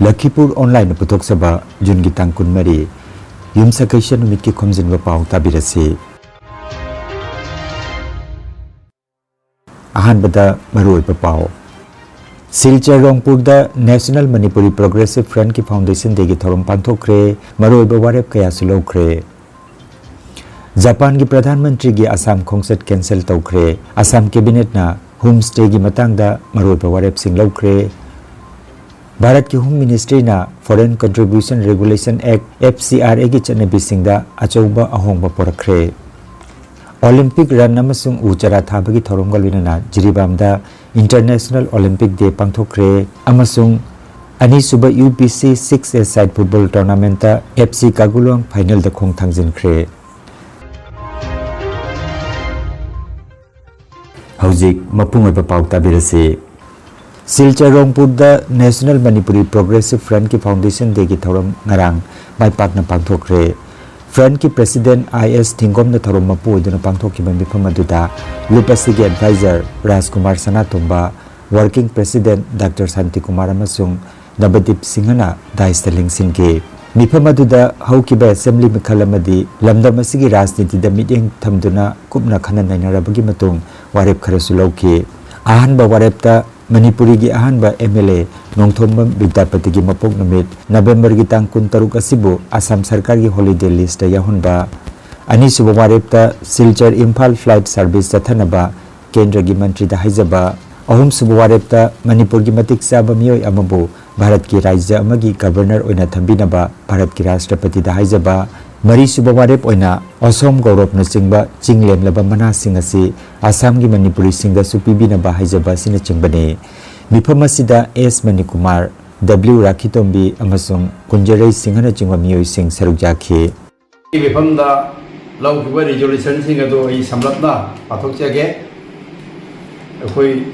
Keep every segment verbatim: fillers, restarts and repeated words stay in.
ꯂꯈꯤꯄꯨꯔ ꯑꯣꯟꯂꯥꯏꯟꯅ ꯄꯨꯊꯣꯛꯆꯕ ꯖꯨꯟꯒꯤ ꯇꯥꯡ ꯀꯨꯟꯃꯔꯤ, ꯌꯨꯝꯁꯀꯩꯁ ꯅꯨꯃꯤꯠꯀꯤ ꯈꯣꯝꯖꯤꯟꯕ ꯄꯥꯎ ꯇꯥꯕꯤꯔꯁꯤ꯫ ꯑꯍꯥꯟꯕꯗ ꯃꯔꯨꯑꯣꯏꯕ ꯄꯥꯎ꯫ Silchar ꯔꯣꯡꯄꯨꯔꯗ National Manipuri Progressive Frontꯀꯤ Foundation Dayꯒꯤ ꯊꯧꯔꯝ ꯄꯥꯡꯊꯣꯛꯈ꯭ꯔꯦ꯫ ꯃꯔꯨꯑꯣꯏꯕ ꯋꯥꯔꯦꯞ ꯀꯌꯥꯁꯨ ꯂꯧꯈ꯭ꯔꯦ꯫ ꯖꯄꯥꯟꯒꯤ ꯄ꯭ꯔꯙꯥꯟ ꯃꯟꯇ꯭ꯔꯤꯒꯤ ꯑꯁꯥꯝ ꯈꯣꯡꯆꯠ cancel ꯇꯧꯈ꯭ꯔꯦ꯫ ꯑꯁꯥꯝ cabinetꯅ homestayꯒꯤ ꯃꯇꯥꯡꯗ ꯃꯔꯨꯑꯣꯏꯕ ꯋꯥꯔꯦꯞꯁꯤꯡ ꯂꯧꯈ꯭ꯔꯦ꯫ ꯚꯥꯔꯠꯀꯤ Home Ministryꯅ Foreign Contribution Regulation Act, F C R Aꯒꯤ ꯆꯠꯅꯕꯤꯁꯤꯡꯗ ꯑꯆꯧꯕ ꯑꯍꯣꯡꯕ ꯄꯨꯔꯛꯈ꯭ꯔꯦ꯫ Olympic run ꯑꯃꯁꯨꯡ ꯎ ꯆꯥꯔꯥ ꯊꯥꯕꯒꯤ ꯊꯧꯔꯝꯒ ꯂꯣꯏꯅꯅ ꯖꯤꯔꯤꯕꯥꯝꯗ International Olympic Day ꯄꯥꯡꯊꯣꯛꯈ꯭ꯔꯦ ꯑꯃꯁꯨꯡ ꯑꯅꯤꯁꯨꯕ U P C six A side football tournamentꯇ F C ꯀꯥꯒꯨꯂꯣꯡ finalꯗ ꯈꯣꯡ ꯊꯥꯡꯖꯤꯟꯈ꯭ꯔꯦ꯫ ꯍꯧꯖꯤꯛ ꯃꯄꯨꯡ ꯑꯣꯏꯕ ꯄꯥꯎ ꯇꯥꯕꯤꯔꯁꯤ꯫ Silchar ꯔꯣꯡꯄꯨꯔꯗ National Manipuri Progressive Frontꯀꯤ Foundation Dayꯒꯤ ꯊꯧꯔꯝ ꯉꯔꯥꯡ ꯃꯥꯏ ꯄꯥꯛꯅ ꯄꯥꯡꯊꯣꯛꯈ꯭ꯔꯦ꯫ Frontꯀꯤ President I S ꯊꯤꯡꯒꯣꯝꯅ ꯊꯧꯔꯝ ꯃꯄꯨ ꯑꯣꯏꯗꯨꯅ ꯄꯥꯡꯊꯣꯛꯈꯤꯕ ꯃꯤꯐꯝ ꯑꯗꯨꯗ ꯂꯨꯞ ꯑꯁꯤꯒꯤ advisor ꯔꯥꯖꯀꯨꯃꯥꯔ ꯁꯅꯥꯇꯣꯝꯕ, Working President Doctor ꯁꯥꯟꯇꯤꯀꯨꯃꯥꯔ ꯑꯃꯁꯨꯡ ꯅꯕꯗꯤꯞ ꯁꯤꯡꯍꯅ dais ꯂꯦꯡꯁꯤꯟꯈꯤ꯫ ꯃꯤꯐꯝ ꯑꯗꯨꯗ ꯍꯧꯈꯤꯕ assembly ꯃꯤꯈꯜ ꯑꯃꯗꯤ ꯂꯝꯗꯝ ꯑꯁꯤꯒꯤ ꯔꯥꯖꯅꯤꯇꯤꯗ ꯃꯤꯠꯌꯦꯡ ꯊꯝꯗꯨꯅ ꯀꯨꯞꯅ ꯈꯟꯅ ꯅꯩꯅꯔꯕꯒꯤ ꯃꯇꯨꯡ ꯋꯥꯔꯦꯞ ꯈꯔꯁꯨ ꯂꯧꯈꯤ꯫ ꯑꯍꯥꯟꯕ ꯋꯥꯔꯦꯞꯇ ꯃꯅꯤꯄꯨꯔꯤꯒꯤ ꯑꯍꯥꯟꯕ M L A ꯅꯣꯡꯊꯣꯝꯕꯝ ꯕꯤꯗ꯭ꯌꯥꯄꯇꯤꯒꯤ ꯃꯄꯣꯛ ꯅꯨꯃꯤꯠ ꯅꯕꯦꯝꯕꯔꯒꯤ ꯇꯥꯡ ꯀꯨꯟꯇꯔꯨꯛ ꯑꯁꯤꯕꯨ ꯑꯁꯥꯝ ꯁꯔꯀꯥꯔꯒꯤ holiday listꯇ ꯌꯥꯎꯍꯟꯕ, ꯑꯅꯤꯁꯨꯕ ꯋꯥꯔꯦꯞꯇ ꯁꯤꯜꯆꯔ ꯏꯝꯐꯥꯜ flight service ꯆꯠꯊꯅꯕ ꯀꯦꯟꯗ꯭ꯔꯒꯤ ꯃꯟꯇ꯭ꯔꯤꯗ ꯍꯥꯏꯖꯕ, ꯑꯍꯨꯝꯁꯨꯕ ꯋꯥꯔꯦꯞꯇ ꯃꯅꯤꯄꯨꯔꯒꯤ ꯃꯇꯤꯛ ꯆꯥꯕ ꯃꯤꯑꯣꯏ ꯑꯃꯕꯨ ꯚꯥꯔꯠꯀꯤ ꯔꯥꯖ꯭ꯌ ꯑꯃꯒꯤ Governor ꯑꯣꯏꯅ ꯊꯝꯕꯤꯅꯕ ꯚꯥꯔꯠꯀꯤ ꯔꯥꯁꯇ꯭ꯔꯄꯇꯤꯗ ꯍꯥꯏꯖꯕ, ꯃꯔꯤꯁꯨꯕ ꯋꯥꯔꯦꯞ ꯑꯣꯏꯅ ꯑꯁꯣꯝ ꯒꯧꯔꯕꯅꯆꯤꯡꯕ ꯆꯤꯡ ꯂꯦꯝꯂꯕ ꯃꯅꯥꯁꯤꯡ ꯑꯁꯤ ꯑꯁꯥꯝꯒꯤ ꯃꯅꯤꯄꯨꯔꯤꯁꯤꯡꯗꯁꯨ ꯄꯤꯕꯤꯅꯕ ꯍꯥꯏꯖꯕ ꯑꯁꯤꯅꯆꯤꯡꯕꯅꯤ꯫ ꯃꯤꯐꯝ ꯑꯁꯤꯗ S ꯃꯅꯤꯀꯨꯃꯥꯔ, W ꯔꯥꯈꯤꯇꯣꯝꯕꯤ ꯑꯃꯁꯨꯡ ꯀꯨꯟꯖꯔꯩ ꯁꯤꯡꯍꯅꯆꯤꯡꯕ ꯃꯤꯑꯣꯏꯁꯤꯡ ꯁꯔꯨꯛ ꯌꯥꯈꯤ꯫ ꯃꯤꯐꯝꯗ ꯂꯧꯈꯤꯕ resolutionꯁꯤꯡ ꯑꯗꯨ ꯑꯩ ꯁꯝꯂꯞꯅ ꯄꯥꯊꯣꯛꯆꯒꯦ꯫ ꯑꯩꯈꯣꯏ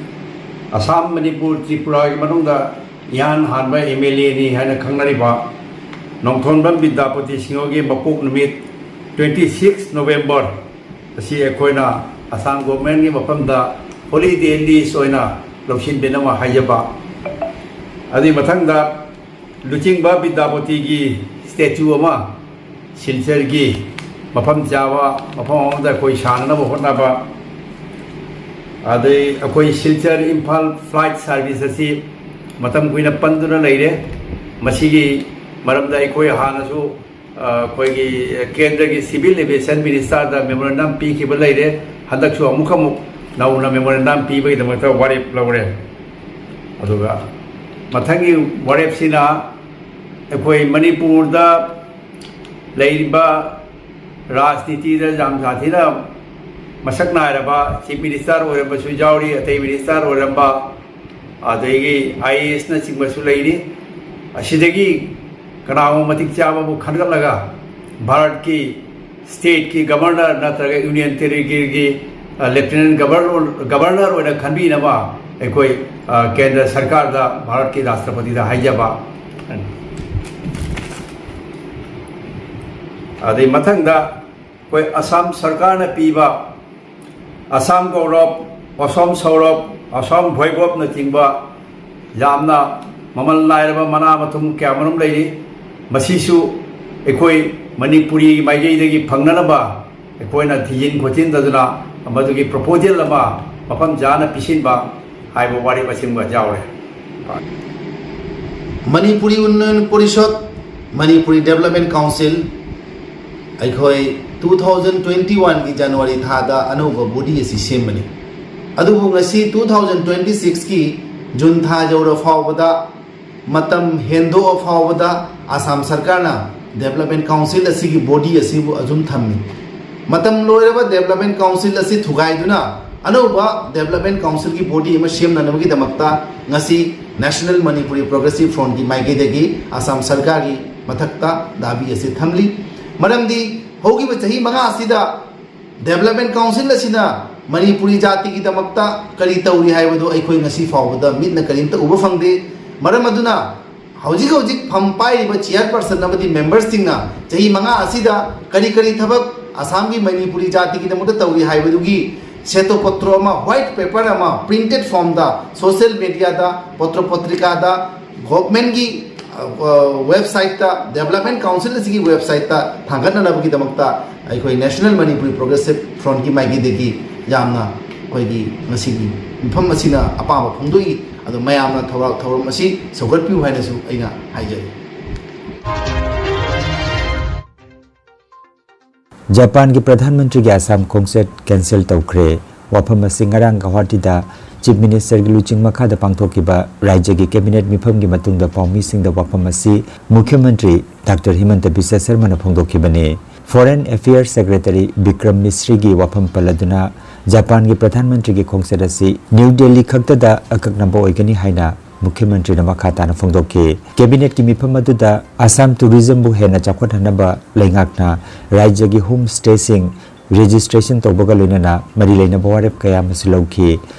ꯑꯁꯥꯝ, ꯃꯅꯤꯄꯨꯔ, ꯇ꯭ꯔꯤꯄꯨꯔꯥꯒꯤ ꯃꯅꯨꯡꯗ ꯏꯍꯥꯟ ꯍꯥꯟꯕ M L Aꯅꯤ ꯍꯥꯏꯅ ꯈꯪꯅꯔꯤꯕ ꯅꯣꯡꯊꯣꯟꯕꯝ ꯕꯤꯗ꯭ꯌꯥꯄꯇꯤ ꯁꯤꯡꯍꯒꯤ ꯃꯄꯣꯛ ꯅꯨꯃꯤꯠ twenty six November ꯑꯁꯤ ꯑꯩꯈꯣꯏꯅ ꯑꯁꯥꯝ governmentꯀꯤ ꯃꯐꯝꯗ holiday list ꯑꯣꯏꯅ ꯂꯧꯁꯤꯟꯕꯤꯅꯕ ꯍꯥꯏꯖꯕ꯫ ꯑꯗꯨꯒꯤ ꯃꯊꯪꯗ ꯂꯨꯆꯤꯡꯕ ꯕꯤꯗ꯭ꯌꯥꯄꯇꯤꯒꯤ ꯁ꯭ꯇꯦꯆꯨ ꯑꯃ ꯁꯤꯜꯆꯔꯒꯤ ꯃꯐꯝ ꯆꯥꯕ ꯃꯐꯝ ꯑꯃꯗ ꯑꯩꯈꯣꯏ ꯁꯥꯅꯅꯕ ꯍꯣꯠꯅꯕ, ꯑꯗꯩ ꯑꯩꯈꯣꯏ ꯁꯤꯜꯆꯔ ꯏꯝꯐꯥꯜ ꯐ꯭ꯂꯥꯏꯠ ꯁꯥꯔꯚꯤꯁ ꯑꯁꯤ ꯃꯇꯝ ꯀꯨꯏꯅ ꯄꯟꯗꯨꯅ ꯂꯩꯔꯦ꯫ ꯃꯁꯤꯒꯤ ꯃꯔꯝꯗ ꯑꯩꯈꯣꯏ ꯍꯥꯟꯅꯁꯨ, ꯑ, ꯑꯩꯈꯣꯏꯒꯤ ꯀꯦꯟꯗ꯭ꯔꯒꯤ ꯁꯤꯚꯤꯜ ꯑꯦꯚꯤꯌꯦꯁꯟ ꯃꯤꯅꯤꯁꯇꯔꯗ ꯃꯦꯃꯣꯔꯦꯟꯗꯝ ꯄꯤꯈꯤꯕ ꯂꯩꯔꯦ꯫ ꯍꯟꯗꯛꯁꯨ ꯑꯃꯨꯛ ꯑꯃꯨꯛ ꯅꯧꯅ ꯃꯦꯃꯣꯔꯦꯟꯗꯝ ꯄꯤꯕꯒꯤꯗꯃꯛꯇ ꯋꯥꯔꯦꯞ ꯂꯧꯔꯦ꯫ ꯑꯗꯨꯒ ꯃꯊꯪꯒꯤ ꯋꯥꯔꯦꯞꯁꯤꯅ ꯑꯩꯈꯣꯏ ꯃꯅꯤꯄꯨꯔꯗ ꯂꯩꯔꯤꯕ ꯔꯥꯖꯅꯤꯇꯤꯗ ꯌꯥꯝ ꯁꯥꯊꯤꯅ ꯃꯁꯛ ꯅꯥꯏꯔꯕ ꯆꯤꯐ ꯃꯤꯅꯤꯁꯇꯔ ꯑꯣꯏꯔꯝꯕꯁꯨ ꯌꯥꯎꯔꯤ, ꯑꯇꯩ ꯃꯤꯅꯤꯁꯇꯔ ꯑꯣꯏꯔꯝꯕ, ꯑꯗꯒꯤ ꯑꯥꯏ ꯑꯦ ꯑꯦꯁꯅꯆꯤꯡꯕꯁꯨ ꯂꯩꯔꯤ꯫ ꯑꯁꯤꯗꯒꯤ ꯀꯅꯥꯒꯨꯝꯕ ꯃꯇꯤꯛ ꯆꯥꯕꯕꯨ ꯈꯟꯒꯠꯂꯒ ꯚꯥꯔꯠꯀꯤ ꯁ꯭ꯇꯦꯠꯀꯤ ꯒꯕꯔꯅꯔ ꯅꯠꯇ꯭ꯔꯒ ꯌꯨꯅꯤꯌꯟ ꯇꯦꯔꯤꯇꯣꯔꯤꯒꯤ, ꯑ, ꯂꯦꯐꯇꯤꯅꯦꯟ ꯒꯕꯔꯅꯔ, ꯒꯕꯔꯅꯔ ꯑꯣꯏꯅ ꯈꯟꯕꯤꯅꯕ ꯑꯩꯈꯣꯏ, ꯑ, ꯀꯦꯟꯗ꯭ꯔ ꯁꯔꯀꯥꯔꯗ ꯚꯥꯔꯠꯀꯤ ꯔꯥꯁꯇ꯭ꯔꯄꯇꯤꯗ ꯍꯥꯏꯖꯕ꯫ ꯑꯗꯩ ꯃꯊꯪꯗ ꯑꯩꯈꯣꯏ ꯑꯁꯥꯝ ꯁꯔꯀꯥꯔꯅ ꯄꯤꯕ ꯑꯁꯥꯝ ꯒꯧꯔꯕ, ꯑꯁꯥꯝ ꯁꯧꯔꯕ, ꯑꯁꯥꯝ ꯚꯣꯏꯒꯣꯞꯅꯆꯤꯡꯕ ꯌꯥꯝꯅ ꯃꯃꯜ ꯅꯥꯏꯔꯕ ꯃꯅꯥ ꯃꯊꯨꯝ ꯀꯌꯥ ꯃꯔꯨꯝ ꯂꯩꯔꯤ꯫ ꯃꯁꯤꯁꯨ ꯑꯩꯈꯣꯏ ꯃꯅꯤꯄꯨꯔꯤ ꯃꯥꯏꯀꯩꯗꯒꯤ ꯐꯪꯅꯅꯕ ꯑꯩꯈꯣꯏꯅ ꯊꯤꯖꯤꯟ ꯈꯣꯠꯆꯤꯟꯗꯗꯨꯅ ꯃꯗꯨꯒꯤ ꯄ꯭ꯔꯣꯄꯣꯖꯦꯜ ꯑꯃ ꯃꯐꯝ ꯆꯥꯅ ꯄꯤꯁꯤꯟꯕ ꯍꯥꯏꯕ ꯋꯥꯔꯦꯞ ꯑꯁꯤꯃ ꯌꯥꯎꯔꯦ꯫ ꯃꯅꯤꯄꯨꯔꯤ ꯎꯟꯅꯌꯟ ꯄꯣꯔꯤꯁꯠ, ꯃꯅꯤꯄꯨꯔꯤ ꯗꯦꯕꯂꯞꯃꯦꯟ ꯀꯥꯎꯟꯁꯤꯜ, ꯑꯩꯈꯣꯏ ꯇꯨ ꯊꯥꯎꯖꯟ ꯇ꯭ꯋꯦꯟꯇꯤ ꯋꯥꯟꯒꯤ ꯖꯅꯋꯥꯔꯤ ꯊꯥꯗ ꯑꯅꯧꯕ ꯕꯣꯗꯤ ꯑꯁꯤ ꯁꯦꯝꯕꯅꯤ꯫ ꯑꯗꯨꯕꯨ ꯉꯁꯤ ꯇꯨ ꯊꯥꯎꯖꯟ ꯇ꯭ꯋꯦꯟꯇꯤ ꯁꯤꯛꯁꯀꯤ ꯖꯨꯟ ꯊꯥ ꯌꯧꯔ ꯐꯥꯎꯕꯗ, ꯃꯇꯝ ꯍꯦꯟꯗꯣꯛꯑ ꯐꯥꯎꯕꯗ ꯑꯁꯥꯝ ꯁꯔꯀꯥꯔꯅ ꯗꯦꯕꯂꯞꯃꯦꯟ ꯀꯥꯎꯟꯁꯤꯜ ꯑꯁꯤꯒꯤ ꯕꯣꯗꯤ ꯑꯁꯤꯕꯨ ꯑꯗꯨꯝ ꯊꯝꯃꯤ꯫ ꯃꯇꯝ ꯂꯣꯏꯔꯕ ꯗꯦꯕꯂꯞꯃꯦꯟ ꯀꯥꯎꯟꯁꯤꯜ ꯑꯁꯤ ꯊꯨꯒꯥꯏꯗꯨꯅ ꯑꯅꯧꯕ ꯗꯦꯕꯂꯞꯃꯦꯟ ꯀꯥꯎꯟꯁꯤꯜꯒꯤ ꯕꯣꯗꯤ ꯑꯃ ꯁꯦꯝꯅꯅꯕꯒꯤꯗꯃꯛꯇ ꯉꯁꯤ ꯅꯦꯁꯅꯦꯜ ꯃꯅꯤꯄꯨꯔꯤ ꯄ꯭ꯔꯣꯒ꯭ꯔꯦꯁꯤꯞ ꯐ꯭ꯔꯣꯟꯠꯀꯤ ꯃꯥꯏꯀꯩꯗꯒꯤ ꯑꯁꯥꯝ ꯁꯔꯀꯥꯔꯒꯤ ꯃꯊꯛꯇ ꯗꯥꯕꯤ ꯑꯁꯤ ꯊꯝꯂꯤ꯫ ꯃꯔꯝꯗꯤ ꯍꯧꯈꯤꯕ ꯆꯍꯤ ꯃꯉꯥ ꯑꯁꯤꯗ ꯗꯦꯕꯂꯞꯃꯦꯟ ꯀꯥꯎꯟꯁꯤꯜ ꯑꯁꯤꯅ ꯃꯅꯤꯄꯨꯔꯤ ꯖꯥꯇꯤꯒꯤꯗꯃꯛꯇ ꯀꯔꯤ ꯇꯧꯔꯤ ꯍꯥꯏꯕꯗꯨ ꯑꯩꯈꯣꯏ ꯉꯁꯤ ꯐꯥꯎꯕꯗ ꯃꯤꯠꯅ ꯀꯔꯤꯝꯇ ꯎꯕ ꯐꯪꯗꯦ꯫ ꯃꯔꯝ ꯑꯗꯨꯅ ꯍꯧꯖꯤꯛ ꯍꯧꯖꯤꯛ ꯐꯝ ꯄꯥꯏꯔꯤꯕ ꯆꯤꯌꯔꯄꯔꯁꯟ ꯑꯃꯗꯤ ꯃꯦꯝꯕꯔꯁꯤꯡꯅ ꯆꯍꯤ ꯃꯉꯥ ꯑꯁꯤꯗ ꯀꯔꯤ ꯀꯔꯤ ꯊꯕꯛ ꯑꯁꯥꯝꯒꯤ ꯃꯅꯤꯄꯨꯔꯤ ꯖꯥꯇꯤꯒꯤꯗꯃꯛꯇ ꯇꯧꯔꯤ ꯍꯥꯏꯕꯗꯨꯒꯤ ꯁꯦꯇꯣ ꯄꯇ꯭ꯔꯣ ꯑꯃ, ꯋꯥꯏꯠ ꯄꯦꯄꯔ ꯑꯃ ꯄ꯭ꯔꯤꯟꯇꯦꯠ ꯐꯣꯝꯗ, ꯁꯣꯁꯤꯌꯦꯜ ꯃꯦꯗꯤꯌꯥꯗ, ꯄꯇ꯭ꯔ ꯄꯇ꯭ꯔꯤꯀꯥꯗ, ꯒꯣꯚꯔꯟꯃꯦꯟꯠꯀꯤ ꯋꯦꯕꯁꯥꯏꯠꯇ, ꯗꯦꯕꯂꯞꯃꯦꯟ ꯀꯥꯎꯟꯁꯤꯜ ꯑꯁꯤꯒꯤ ꯋꯦꯕꯁꯥꯏꯠꯇ ꯊꯥꯡꯒꯠꯅꯅꯕꯒꯤꯗꯃꯛꯇ ꯑꯩꯈꯣꯏ ꯅꯦꯁꯅꯦꯜ ꯃꯅꯤꯄꯨꯔꯤ ꯄ꯭ꯔꯣꯒ꯭ꯔꯦꯁꯤꯞ ꯐ꯭ꯔꯣꯟꯠꯀꯤ ꯃꯥꯏꯀꯩꯗꯒꯤ ꯌꯥꯝꯅ ꯑꯩꯈꯣꯏꯒꯤ ꯉꯁꯤꯒꯤ ꯃꯤꯐꯝ ꯑꯁꯤꯅ ꯑꯄꯥꯝꯕ ꯐꯣꯡꯗꯣꯛꯏ꯫ ꯑꯗꯣ ꯃꯌꯥꯝꯅ ꯊꯧꯔꯥꯡ ꯊꯧꯔꯝ ꯑꯁꯤ ꯁꯧꯒꯠꯄꯤꯌꯨ ꯍꯥꯏꯅꯁꯨ ꯑꯩꯅ ꯍꯥꯏꯖꯔꯤ꯫ ꯖꯄꯥꯟꯒꯤ ꯄ꯭ꯔꯙꯥꯟ ꯃꯟꯇ꯭ꯔꯤꯒꯤ ꯑꯁꯥꯝ ꯈꯣꯡꯆꯠ ꯀꯦꯟꯁꯦꯜ ꯇꯧꯈ꯭ꯔꯦ꯫ ꯋꯥꯐꯝ ꯑꯁꯤ ꯉꯔꯥꯡ ꯒꯧꯍꯥꯇꯤꯗ ꯆꯤꯐ ꯃꯤꯅꯤꯁꯇꯔꯒꯤ ꯂꯨꯆꯤꯡ ꯃꯈꯥꯗ ꯄꯥꯡꯊꯣꯛꯈꯤꯕ ꯔꯥꯖ꯭ꯌꯒꯤ ꯀꯦꯕꯤꯅꯦꯠ ꯃꯤꯐꯝꯒꯤ ꯃꯇꯨꯡꯗ ꯄꯥꯎꯃꯤꯁꯤꯡꯗ ꯋꯥꯐꯝ ꯑꯁꯤ ꯃꯨꯈ꯭ꯌ ꯃꯟꯇ꯭ꯔꯤ ꯗꯥꯛꯇꯔ ꯍꯤꯃꯟꯇ ꯕꯤꯁ꯭ꯋ ꯁꯔꯃꯅ ꯐꯣꯡꯗꯣꯛꯈꯤꯕꯅꯤ꯫ ꯐꯣꯔꯦꯟ ꯑꯦꯐꯤꯌꯔꯁ ꯁꯦꯀ꯭ꯔꯦꯇꯔꯤ ꯕꯤꯀ꯭ꯔꯝ ꯃꯤꯁ꯭ꯔꯤꯒꯤ ꯋꯥꯐꯝ ꯄꯜꯂꯗꯨꯅ ꯖꯄꯥꯟꯒꯤ ꯄ꯭ꯔꯙꯥꯟ ꯃꯟꯇ꯭ꯔꯤꯒꯤ ꯈꯣꯡꯆꯠ ꯑꯁꯤ ꯅ꯭ꯌꯨ ꯗꯦꯜꯂꯤ ꯈꯛꯇꯗ ꯑꯀꯛꯅꯕ ꯑꯣꯏꯒꯅꯤ ꯍꯥꯏꯅ ꯃꯨꯈ꯭ꯌ ꯃꯟꯇ꯭ꯔꯤꯅ ꯃꯈꯥ ꯇꯥꯅ ꯐꯣꯡꯗꯣꯛꯈꯤ꯫ ꯀꯦꯕꯤꯅꯦꯠꯀꯤ ꯃꯤꯐꯝ ꯑꯗꯨꯗ ꯑꯁꯥꯝ ꯇꯨꯔꯤꯖꯝꯕꯨ ꯍꯦꯟꯅ ꯆꯥꯎꯈꯠꯍꯟꯅꯕ ꯂꯩꯉꯥꯛꯅ ꯔꯥꯖ꯭ꯌꯒꯤ ꯍꯣꯝ ꯁ꯭ꯇꯦꯁꯤꯡ ꯔꯦꯖꯤꯁꯇ꯭ꯔꯦꯁꯟ ꯇꯧꯕꯒ ꯂꯣꯏꯅꯅ ꯃꯔꯤ ꯂꯩꯅꯕ ꯋꯥꯔꯦꯞ ꯀꯌꯥ ꯑꯃꯁꯨ ꯂꯧꯈꯤ꯫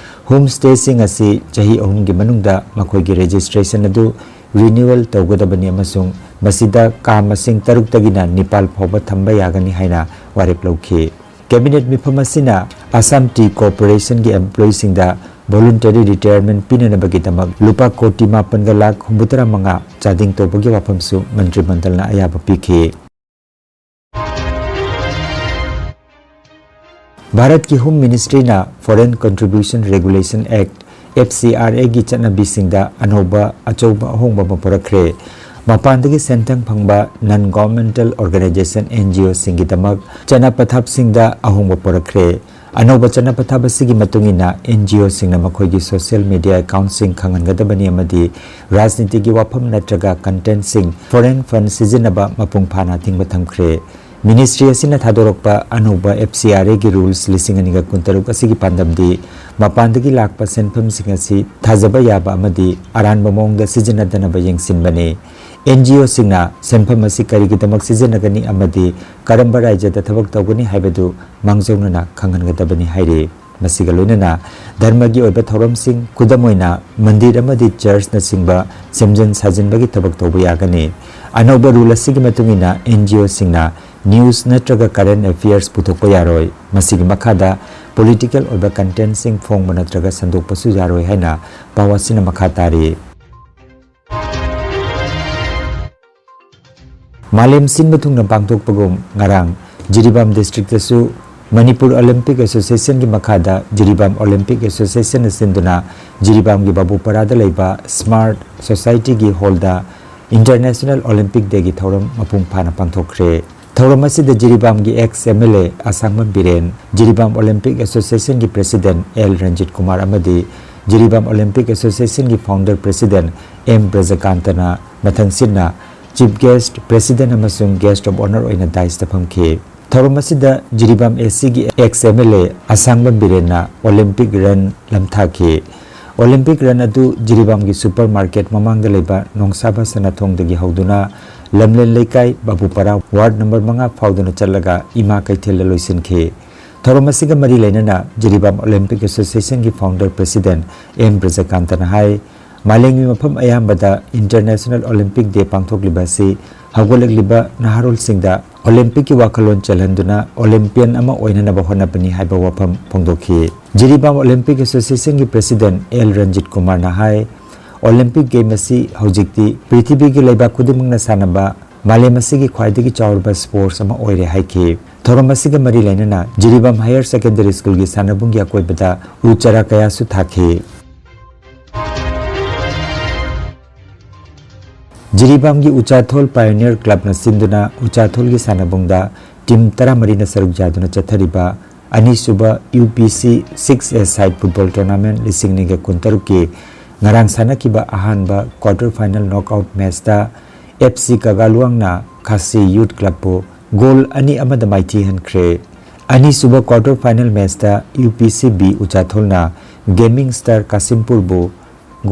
ꯍꯣꯝ ꯁ꯭ꯇꯦꯁꯤꯡ ꯑꯁꯤ ꯆꯍꯤ ꯑꯍꯨꯝꯒꯤ ꯃꯅꯨꯡꯗ ꯃꯈꯣꯏꯒꯤ ꯔꯦꯖꯤꯁꯇ꯭ꯔꯦꯁꯟ ꯑꯗꯨ ꯔꯤꯅ꯭ꯌꯨꯑꯦꯜ ꯇꯧꯒꯗꯕꯅꯤ ꯑꯃꯁꯨꯡ ꯃꯁꯤꯗ ꯀꯥ ꯃꯁꯤꯡ ꯇꯔꯨꯛꯇꯒꯤꯅ ꯅꯤꯄꯥꯜ ꯐꯥꯎꯕ ꯊꯝꯕ ꯌꯥꯒꯅꯤ ꯍꯥꯏꯅ ꯋꯥꯔꯦꯞ ꯂꯧꯈꯤ꯫ ꯀꯦꯕꯤꯅꯦꯠ ꯃꯤꯐꯝ ꯑꯁꯤꯅ ꯑꯁꯥꯝ ꯇꯤ ꯀꯣꯔꯄꯣꯔꯦꯁꯟꯒꯤ ꯑꯦꯝꯄ꯭ꯂꯣꯌꯤꯁꯤꯡꯗ ꯚꯣꯂꯨꯟꯇꯔꯤ ꯔꯤꯇꯥꯌꯔꯃꯦꯟ ꯄꯤꯅꯅꯕꯒꯤꯗꯃꯛ ꯂꯨꯄꯥ ꯀꯣꯇꯤ ꯃꯥꯄꯟꯒ ꯂꯥꯈ ꯍꯨꯝꯐꯨꯇꯔꯥ ꯃꯉꯥ ꯆꯥꯗꯤꯡ ꯇꯧꯕꯒꯤ ꯋꯥꯐꯝꯁꯨ ꯃꯟꯇ꯭ꯔꯤ ꯃꯟꯗꯜꯅ ꯑꯌꯥꯕ ꯄꯤꯈꯤ꯫ ꯚꯥꯔꯠꯀꯤ ꯍꯣꯝ ꯃꯤꯅꯤꯁꯇ꯭ꯔꯤꯅ Foreign Contribution Regulation Act, F C R A ꯒꯤ ꯆꯠꯅꯕꯤꯁꯤꯡꯗ ꯑꯅꯧꯕ ꯑꯆꯧꯕ ꯑꯍꯣꯡꯕ ꯑꯃ ꯄꯨꯔꯛꯈ꯭ꯔꯦ꯫ ꯃꯄꯥꯟꯗꯒꯤ ꯁꯦꯟꯊꯪ ꯐꯪꯕ non governmental organization, N G O ꯁꯤꯡꯒꯤꯗꯃꯛ ꯆꯠꯅ ꯄꯊꯥꯞꯁꯤꯡꯗ ꯑꯍꯣꯡꯕ ꯄꯨꯔꯛꯈ꯭ꯔꯦ꯫ ꯑꯅꯧꯕ ꯆꯠꯅ ꯄꯊꯥꯞ ꯑꯁꯤꯒꯤ ꯃꯇꯨꯡ ꯏꯟꯅ N G O ꯁꯤꯡꯅ ꯃꯈꯣꯏꯒꯤ social media account ꯁꯤꯡ ꯈꯪꯍꯟꯒꯗꯕꯅꯤ ꯑꯃꯗꯤ ꯔꯥꯖꯅꯤꯇꯤꯒꯤ ꯋꯥꯐꯝ ꯅꯠꯇ꯭ꯔꯒ content ꯁꯤꯡ, foreign fund ꯁꯤꯖꯤꯟꯅꯕ ꯃꯄꯨꯡ ꯐꯥꯅ ꯑꯊꯤꯡꯕ ꯊꯝꯈ꯭ꯔꯦ꯫ ꯃꯤꯅꯤꯁꯇ꯭ꯔꯤ ꯑꯁꯤꯅ ꯊꯥꯗꯣꯔꯛꯄ ꯑꯅꯧꯕ F C R A ꯒꯤ rules ꯂꯤꯁꯤꯡ ꯑꯅꯤꯒ ꯀꯨꯟꯇꯔꯨꯛ ꯑꯁꯤꯒꯤ ꯄꯥꯟꯗꯝꯗꯤ ꯃꯄꯥꯟꯗꯒꯤ ꯂꯥꯛꯄ ꯁꯦꯟꯐꯝꯁꯤꯡ ꯑꯁꯤ ꯊꯥꯖꯕ ꯌꯥꯕ ꯑꯃꯗꯤ ꯑꯔꯥꯟꯕ ꯃꯑꯣꯡꯗ ꯁꯤꯖꯤꯟꯅꯗꯅꯕ ꯌꯦꯡꯁꯤꯟꯕꯅꯤ꯫ N G O ꯁꯤꯡꯅ ꯁꯦꯟꯐꯝ ꯑꯁꯤ ꯀꯔꯤꯒꯤꯗꯃꯛ ꯁꯤꯖꯤꯟꯅꯒꯅꯤ ꯑꯃꯗꯤ ꯀꯔꯝꯕ ꯔꯥꯖ꯭ꯌꯗ ꯊꯕꯛ ꯇꯧꯒꯅꯤ ꯍꯥꯏꯕꯗꯨ ꯃꯥꯡꯖꯧꯅꯅ ꯈꯪꯍꯟꯒꯗꯕꯅꯤ ꯍꯥꯏꯔꯤ꯫ ꯃꯁꯤꯒ ꯂꯣꯏꯅꯅ ꯙꯔꯃꯒꯤ ꯑꯣꯏꯕ ꯊꯧꯔꯝꯁꯤꯡ, ꯈꯨꯗꯝ ꯑꯣꯏꯅ ꯃꯟꯗꯤꯔ ꯑꯃꯗꯤ ꯆꯔꯆꯅꯆꯤꯡꯕ ꯁꯦꯝꯖꯤꯟ ꯁꯥꯖꯤꯟꯕꯒꯤ ꯊꯕꯛ ꯇꯧꯕ ꯌꯥꯒꯅꯤ꯫ ꯑꯅꯧꯕ rule ꯑꯁꯤꯒꯤ ꯃꯇꯨꯡ ꯏꯟꯅ N G O ꯁꯤꯡꯅ news ꯅꯠꯇ꯭ꯔꯒ current affairs ꯄꯨꯊꯣꯛꯄ ꯌꯥꯔꯣꯏ꯫ ꯃꯁꯤꯒꯤ ꯃꯈꯥꯗ political ꯑꯣꯏꯕ content ꯁꯤꯡ ꯐꯣꯡꯕ ꯅꯠꯇ꯭ꯔꯒ ꯁꯟꯗꯣꯛꯄꯁꯨ ꯌꯥꯔꯣꯏ ꯍꯥꯏꯅ ꯄꯥꯎ ꯑꯁꯤꯅ ꯃꯈꯥ ꯇꯥꯔꯤ꯫ ꯃꯥꯂꯦꯝ ꯁꯤꯟꯕ ꯊꯨꯡꯅ ꯄꯥꯡꯊꯣꯛꯄꯒꯨꯝ ꯉꯔꯥꯡ ꯖꯤꯔꯤꯕꯥꯝ ꯗꯤꯁꯇ꯭ꯔꯤꯛꯇꯁꯨ ꯃꯅꯤꯄꯨꯔ ꯑꯣꯂꯤꯝꯄꯤꯛ ꯑꯦꯁꯣꯁꯤꯌꯦꯁꯟꯒꯤ ꯃꯈꯥꯗ ꯖꯤꯔꯤꯕꯥꯝ ꯑꯣꯂꯤꯝꯄꯤꯛ ꯑꯦꯁꯣꯁꯤꯌꯦꯁꯟꯅ ꯁꯤꯟꯗꯨꯅ ꯖꯤꯔꯤꯕꯥꯝꯒꯤ ꯕꯥꯕꯨꯄꯔꯥꯗ ꯂꯩꯕ ꯁ꯭ꯃꯥꯔꯠ ꯁꯣꯁꯥꯏꯇꯤꯒꯤ ꯍꯣꯜꯗ ꯏꯟꯇꯔꯅꯦꯁꯅꯦꯜ ꯑꯣꯂꯤꯝꯄꯤꯛ ꯗꯦꯒꯤ ꯊꯧꯔꯝ ꯃꯄꯨꯡ ꯐꯥꯅ ꯄꯥꯡꯊꯣꯛꯈ꯭ꯔꯦ꯫ ꯊꯧꯔꯝ ꯑꯁꯤꯗ ꯖꯤꯔꯤꯕꯥꯝꯒꯤ ex M L A Asangbam Biren, Jiribam Olympic ꯑꯦꯁꯣꯁꯤꯌꯦꯁꯟꯒꯤ ꯄ꯭ꯔꯦꯁꯤꯗꯦꯟ ꯑꯦꯜ ꯔꯟꯖꯤꯠ ꯀꯨꯃꯥꯔ ꯑꯃꯗꯤ ꯖꯤꯔꯤꯕꯥꯝ ꯑꯣꯂꯤꯝꯄꯤꯛ ꯑꯦꯁꯣꯁꯤꯌꯦꯁꯟꯒꯤ ꯐꯥꯎꯟꯗꯔ ꯄ꯭ꯔꯦꯁꯤꯗꯦꯟ ꯑꯦꯝ ꯕ꯭ꯔꯖꯀꯥꯟꯇꯅ ꯃꯊꯪꯁꯤꯠꯅ ꯆꯤꯐ ꯒꯦꯁ꯭ꯠ, ꯄ꯭ꯔꯦꯁꯤꯗꯦꯟ ꯑꯃꯁꯨꯡ ꯒꯦꯁ꯭ꯠ ꯑꯣꯐ ꯑꯣꯅꯔ ꯑꯣꯏꯅ ꯗꯥꯏꯁꯇ ꯐꯝꯈꯤ꯫ ꯊꯧꯔꯝ ꯑꯁꯤꯗ ꯖꯤꯔꯤꯕꯥꯝ ꯑꯦ ꯁꯤꯒꯤ ex M L A Asangbam ꯕꯤꯔꯦꯟꯅ ꯑꯣꯂꯤꯝꯄꯤꯛ ꯔꯟ ꯂꯝꯊꯥꯈꯤ꯫ ꯑꯣꯂꯤꯝꯄꯤꯛ ꯔꯟ ꯑꯗꯨ ꯖꯤꯔꯤꯕꯥꯝꯒꯤ ꯁꯨꯄꯔ ꯃꯥꯔꯀꯦꯠ ꯃꯃꯥꯡꯗ ꯂꯩꯕ ꯅꯣꯡꯁꯥꯕ ꯁꯅꯥꯊꯣꯡꯗꯒꯤ ꯍꯧꯗꯨꯅ ꯂꯝꯂꯦꯟ ꯂꯩꯀꯥꯏ, ꯕꯥꯕꯨꯄꯥꯔꯥ, ꯋꯥꯔꯗ ꯅꯝꯕꯔ ꯃꯉꯥ ꯐꯥꯎꯗꯨꯅ ꯆꯠꯂꯒ ꯏꯃꯥ ꯀꯩꯊꯦꯜꯗ ꯂꯣꯏꯁꯤꯟꯈꯤ꯫ ꯊꯧꯔꯝ ꯑꯁꯤꯒ ꯃꯔꯤ ꯂꯩꯅꯅ ꯖꯤꯔꯤꯕꯥꯝ ꯑꯣꯂꯤꯝꯄꯤꯛ ꯑꯦꯁꯣꯁꯤꯌꯦꯁꯟꯒꯤ ꯐꯥꯎꯟꯗꯔ ꯄ꯭ꯔꯦꯁꯤꯗꯦꯟ ꯑꯦꯝ ꯕ꯭ꯔꯖꯀꯥꯟꯇꯅ ꯍꯥꯏ, ꯃꯥꯂꯦꯝꯒꯤ ꯃꯐꯝ ꯑꯌꯥꯝꯕꯗ ꯏꯟꯇꯔꯅꯦꯁꯅꯦꯜ ꯑꯣꯂꯤꯝꯄꯤꯛ ꯗꯦ ꯄꯥꯡꯊꯣꯛꯂꯤꯕ ꯑꯁꯤ ꯍꯧꯒꯠꯂꯛꯂꯤꯕ ꯅꯍꯥꯔꯣꯜꯁꯤꯡꯗ ꯑꯣꯂꯤꯝꯄꯤꯛꯀꯤ ꯋꯥꯈꯜꯂꯣꯟ ꯆꯦꯜꯍꯟꯗꯨꯅ ꯑꯣꯂꯤꯝꯄꯤꯌꯟ ꯑꯃ ꯑꯣꯏꯅꯅꯕ ꯍꯣꯠꯅꯕꯅꯤ ꯍꯥꯏꯕ ꯋꯥꯐꯝ ꯐꯣꯡꯗꯣꯛꯈꯤ꯫ ꯖꯤꯔꯤꯕꯥꯝ ꯑꯣꯂꯤꯝꯄꯤꯛ ꯑꯦꯁꯣꯁꯤꯌꯦꯁꯟꯒꯤ ꯄ꯭ꯔꯦꯁꯤꯗꯦꯟ ꯑꯦꯜ ꯔꯟꯖꯤꯠ ꯀꯨꯃꯥꯔꯅ ꯍꯥꯏ, ꯑꯣꯂꯤꯝꯄꯤꯛ ꯒꯦꯝ ꯑꯁꯤ ꯍꯧꯖꯤꯛꯇꯤ ꯄ꯭ꯔꯤꯊꯤꯕꯤꯒꯤ ꯂꯩꯕꯥꯛ ꯈꯨꯗꯤꯡꯃꯛꯅ ꯁꯥꯟꯅꯕ ꯃꯥꯂꯦꯝ ꯑꯁꯤꯒꯤ ꯈ꯭ꯋꯥꯏꯗꯒꯤ ꯆꯥꯎꯔꯕ ꯁ꯭ꯄꯣꯔꯠꯁ ꯑꯃ ꯑꯣꯏꯔꯦ ꯍꯥꯏꯈꯤ꯫ ꯊꯧꯔꯝ ꯑꯁꯤꯒ ꯃꯔꯤ ꯂꯩꯅꯅ ꯖꯤꯔꯤꯕꯥꯝ ꯍꯥꯌꯔ ꯁꯦꯀꯦꯟꯗꯔꯤ ꯁ꯭ꯀꯨꯜꯒꯤ ꯁꯥꯟꯅꯕꯨꯡꯒꯤ ꯑꯀꯣꯏꯕꯗ ꯎ ꯆꯥꯔꯥ ꯀꯌꯥꯁꯨ ꯊꯥꯈꯤ꯫ ꯖꯤꯔꯤꯕꯥꯝꯒꯤ ꯎꯆꯥꯊꯣꯜ ꯄꯥꯏꯑꯣꯅꯤꯌꯔ ꯀ꯭ꯂꯕꯅ ꯁꯤꯟꯗꯨꯅ ꯎꯆꯥꯊꯣꯜꯒꯤ ꯁꯥꯟꯅꯕꯨꯡꯗ ꯇꯤꯝ ꯇꯔꯥꯃꯔꯤꯅ ꯁꯔꯨꯛ ꯌꯥꯗꯨꯅ ꯆꯠꯊꯔꯤꯕ ꯑꯅꯤꯁꯨꯕ U P C six A side football tournament ꯂꯤꯁꯤꯡ ꯑꯅꯤꯒ ꯀꯨꯟꯇꯔꯨꯛꯀꯤ ꯉꯔꯥꯡ ꯁꯥꯟꯅꯈꯤꯕ ꯑꯍꯥꯟꯕ ꯀ꯭ꯋꯥꯔꯇꯔ ꯐꯥꯏꯅꯦꯜ ꯅꯣꯛꯑꯥꯎꯠ ꯃꯦꯆꯇ ꯑꯦꯐ ꯁꯤ ꯀꯥꯒꯥꯂꯨꯋꯥꯡꯅ ꯈꯥꯁꯤ ꯌꯨꯠ ꯀ꯭ꯂꯕꯄꯨ ꯒꯣꯜ ꯑꯅꯤ ꯑꯃꯗ ꯃꯥꯏꯊꯤꯍꯟꯈ꯭ꯔꯦ꯫ ꯑꯅꯤꯁꯨꯕ ꯀ꯭ꯋꯥꯔꯇꯔ ꯐꯥꯏꯅꯦꯜ ꯃꯦꯆꯇ ꯌꯨ ꯄꯤ ꯁꯤ ꯕꯤ ꯎꯆꯥꯊꯣꯜꯅ ꯒꯦꯃꯤꯡ ꯁ꯭ꯇꯥꯔ ꯀꯥꯁꯤꯝꯄꯨꯔꯕꯨ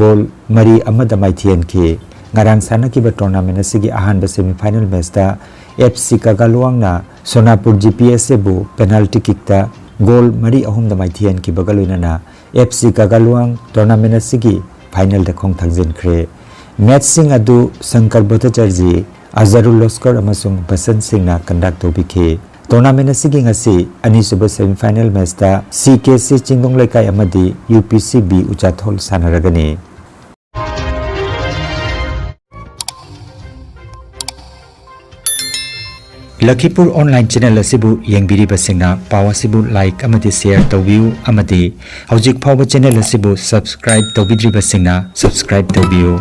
ꯒꯣꯜ ꯃꯔꯤ ꯑꯃꯗ ꯃꯥꯏꯊꯤꯍꯟꯈꯤ꯫ ꯉꯔꯥꯡ ꯁꯥꯟꯅꯈꯤꯕ ꯇꯣꯔꯅꯥꯃꯦꯟꯠ ꯑꯁꯤꯒꯤ ꯑꯍꯥꯟꯕ ꯁꯦꯃꯤꯐꯥꯏꯅꯦꯜ ꯃꯦꯆꯇ ꯑꯦꯐ ꯁꯤ ꯀꯥꯒꯥꯂꯨꯋꯥꯡꯅ ꯁꯣꯅꯥꯄꯨꯔ ꯖꯤ ꯄꯤ ꯑꯦꯁ ꯑꯦꯕꯨ ꯄꯦꯅꯥꯜꯇꯤ ꯀꯤꯛꯇ ꯒꯣꯜ ꯃꯔꯤ ꯑꯍꯨꯝꯗ ꯃꯥꯏꯊꯤꯍꯟꯈꯤꯕꯒ ꯂꯣꯏꯅꯅ ꯑꯦꯐ ꯁꯤ ꯀꯥꯒꯥꯂꯨꯋꯥꯡ ꯇꯣꯔꯅꯥꯃꯦꯟꯠ ꯑꯁꯤꯒꯤ ꯐꯥꯏꯅꯦꯜꯗ ꯈꯣꯡ ꯊꯥꯡꯖꯤꯟꯈ꯭ꯔꯦ꯫ ꯃꯦꯆꯁꯤꯡ ꯑꯗꯨ ꯁꯪꯀꯔ ꯚꯠꯇꯆꯥꯔꯖꯤ, ꯑꯖꯥꯔꯨꯜ ꯂꯣꯁꯀꯔ ꯑꯃꯁꯨꯡ ꯕꯁꯟ ꯁꯤꯡꯅ ꯀꯟꯗꯛ ꯇꯧꯕꯤꯈꯤ꯫ ꯇꯣꯔꯅꯥꯃꯦꯟꯠ ꯑꯁꯤꯒꯤ ꯉꯁꯤ ꯑꯅꯤꯁꯨꯕ ꯁꯦꯃꯤꯐꯥꯏꯅꯦꯜ ꯃꯦꯆꯇ ꯁꯤ ꯀꯦ ꯁꯤ ꯆꯤꯡꯗꯣꯡ ꯂꯩꯀꯥꯏ ꯑꯃꯗꯤ U P C B ꯎꯆꯥꯊꯣꯜ ꯁꯥꯟꯅꯔꯒꯅꯤ꯫ ꯂꯈꯤꯄꯨꯔ online channel ꯑꯁꯤꯕꯨ ꯌꯦꯡꯕꯤꯔꯤꯕꯁꯤꯡꯅ ꯄꯥꯎ ꯑꯁꯤꯕꯨ ꯂꯥꯏꯛ ꯑꯃꯗꯤ ꯁꯦꯌꯔ ꯇꯧꯕꯤꯌꯨ ꯑꯃꯗꯤ ꯍꯧꯖꯤꯛ ꯐꯥꯎꯕ ꯆꯦꯅꯦꯜ ꯑꯁꯤꯕꯨ ꯁꯕꯁꯀ꯭ꯔꯥꯏꯕ ꯇꯧꯕꯤꯗ꯭ꯔꯤꯕꯁꯤꯡꯅ ꯁꯕꯁꯀ꯭ꯔꯥꯏꯕ ꯇꯧꯕꯤꯌꯨ꯫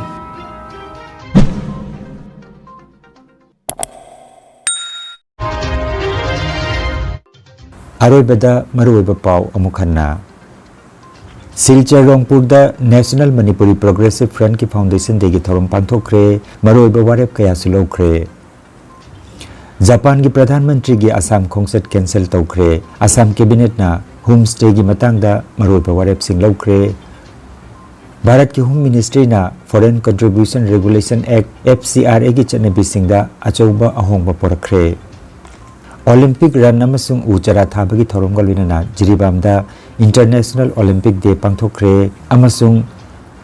ꯑꯔꯣꯏꯕꯗ ꯃꯔꯨꯑꯣꯏꯕ ꯄꯥꯎ ꯑꯃꯨꯛ ꯍꯟꯅ꯫ Silchar ꯔꯣꯡꯄꯨꯔꯗ National Manipuri Progressive Frontꯀꯤ Foundation Dayꯒꯤ ꯊꯧꯔꯝ ꯄꯥꯡꯊꯣꯛꯈ꯭ꯔꯦ꯫ ꯃꯔꯨꯑꯣꯏꯕ ꯋꯥꯔꯦꯞ ꯀꯌꯥꯁꯨ ꯂꯧꯈ꯭ꯔꯦ꯫ ꯖꯄꯥꯟꯒꯤ ꯄ꯭ꯔꯙꯥꯟ ꯃꯟꯇ꯭ꯔꯤꯒꯤ ꯑꯁꯥꯝ ꯈꯣꯡꯆꯠ ꯀꯦꯟꯁꯦꯜ ꯇꯧꯈ꯭ꯔꯦ꯫ ꯑꯁꯥꯝ ꯀꯦꯕꯤꯅꯦꯠꯅ ꯍꯣꯝ ꯁ꯭ꯇꯦꯒꯤ ꯃꯇꯥꯡꯗ ꯃꯔꯨꯑꯣꯏꯕ ꯋꯥꯔꯦꯞꯁꯤꯡ ꯂꯧꯈ꯭ꯔꯦ꯫ ꯚꯥꯔꯠꯀꯤ ꯍꯣꯝ ꯃꯤꯅꯤꯁꯇ꯭ꯔꯤꯅ Foreign Contribution Regulation Act, F C R Aꯒꯤ ꯆꯠꯅꯕꯤꯁꯤꯡꯗ ꯑꯆꯧꯕ ꯑꯍꯣꯡꯕ ꯄꯨꯔꯛꯈ꯭ꯔꯦ꯫ ꯑꯣꯂꯤꯝꯄꯤꯛ ꯔꯟ ꯑꯃꯁꯨꯡ ꯎ ꯆꯥꯔꯥ ꯊꯥꯕꯒꯤ ꯊꯧꯔꯝꯒ ꯂꯣꯏꯅꯅ ꯖꯤꯔꯤꯕꯥꯝꯗ International Olympic Day ꯄꯥꯡꯊꯣꯛꯈ꯭ꯔꯦ ꯑꯃꯁꯨꯡ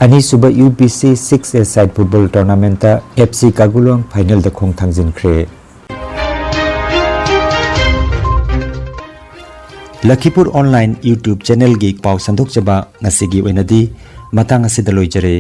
ꯑꯅꯤꯁꯨꯕ UBC six A side football tournamentꯇ FC ꯀꯥꯒꯨꯂꯣꯡ ꯐꯥꯏꯅꯦꯜꯗ ꯈꯣꯡ ꯊꯥꯡꯖꯤꯟꯈ꯭ꯔꯦ꯫ ꯂꯈꯤꯄꯨꯔ ꯑꯣꯟꯂꯥꯏꯟ YouTube ꯆꯦꯅꯦꯜꯒꯤ ꯄꯥꯎ ꯁꯟꯗꯣꯛꯆꯕ ꯉꯁꯤꯒꯤ ꯑꯣꯏꯅꯗꯤ ꯃꯇꯥꯡ ꯑꯁꯤꯗ ꯂꯣꯏꯖꯔꯦ꯫